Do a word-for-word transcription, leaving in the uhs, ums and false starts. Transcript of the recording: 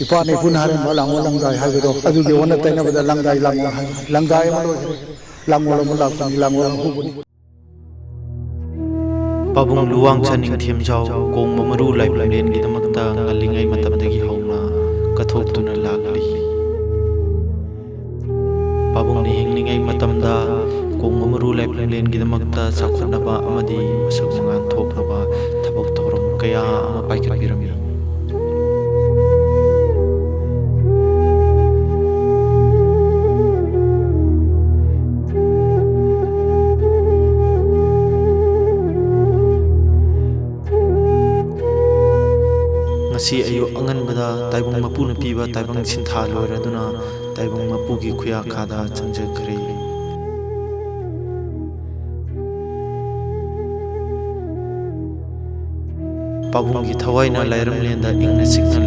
ꯏꯄꯥꯅ ꯏꯄꯨꯅ ꯍꯥꯏꯔꯝꯕ ꯂꯥꯡꯒꯣꯜ ꯂꯪꯗꯥꯏ ꯍꯥꯏꯕꯗꯣ, ꯑꯗꯨꯒꯤ ꯑꯣꯟꯅ ꯇꯩꯅꯕꯗ ꯂꯪꯗꯥꯏ ꯂꯥꯡꯒꯣꯜ ꯍꯥꯏꯕ, ꯂꯪꯗꯥꯏ ꯑꯃ ꯂꯣꯏꯈ꯭ꯔꯦ, ꯂꯥꯡꯒꯣꯜ ꯑꯃ ꯂꯥꯛꯄꯅꯤ, ꯂꯥꯡꯒꯣꯜ ꯑꯃ ꯍꯧꯕꯅꯤ꯫ ꯄꯥꯕꯨꯡ ꯂꯨꯋꯥꯡ ꯁꯥꯅꯤꯡꯊꯦꯝꯖꯥꯎ ꯀꯣꯡꯕ ꯃꯔꯨ ꯂꯥꯏꯕꯨꯡꯂꯦꯟꯒꯤꯗꯃꯛꯇ ꯉꯜꯂꯤꯉꯩ ꯃꯇꯝꯗꯒꯤ ꯍꯧꯅ ꯀꯠꯊꯣꯛꯇꯨꯅ ꯂꯥꯛꯂꯤ꯫ ꯄꯥꯕꯨꯡꯅ ꯍꯤꯡꯂꯤꯉꯩ ꯃꯇꯝꯗ ꯀꯣꯡꯕ ꯃꯔꯨ ꯂꯥꯏꯕꯨꯡꯂꯦꯟꯒꯤꯗꯃꯛꯇ ꯆꯥꯎꯈꯠꯅꯕ ꯑꯃꯗꯤ ꯃꯁꯛ ꯃꯉꯥꯜ ꯊꯣꯛꯅꯕ ꯊꯕꯛ ꯊꯧꯔꯝ ꯀꯌꯥ ꯑꯃ ꯄꯥꯏꯈꯠꯄꯤꯔꯝꯃꯤ꯫ ꯉꯁꯤ ꯑꯌꯨꯛ ꯑꯉꯟꯕꯗ ꯇꯥꯏꯕꯪ ꯃꯄꯨꯅ ꯄꯤꯕ ꯇꯥꯏꯕꯪ ꯁꯤꯟꯊꯥ ꯂꯣꯏꯔꯗꯨꯅ ꯇꯥꯏꯕꯪ ꯃꯄꯨꯒꯤ ꯈꯨꯌꯥꯈꯥꯗ ꯆꯪꯖꯈ꯭ꯔꯦ꯫ ꯄꯥꯕꯨꯡꯒꯤ ꯊꯋꯥꯏꯅ ꯂꯥꯏꯔꯝꯂꯦꯟꯗ ꯏꯪꯅ ꯆꯤꯛꯅ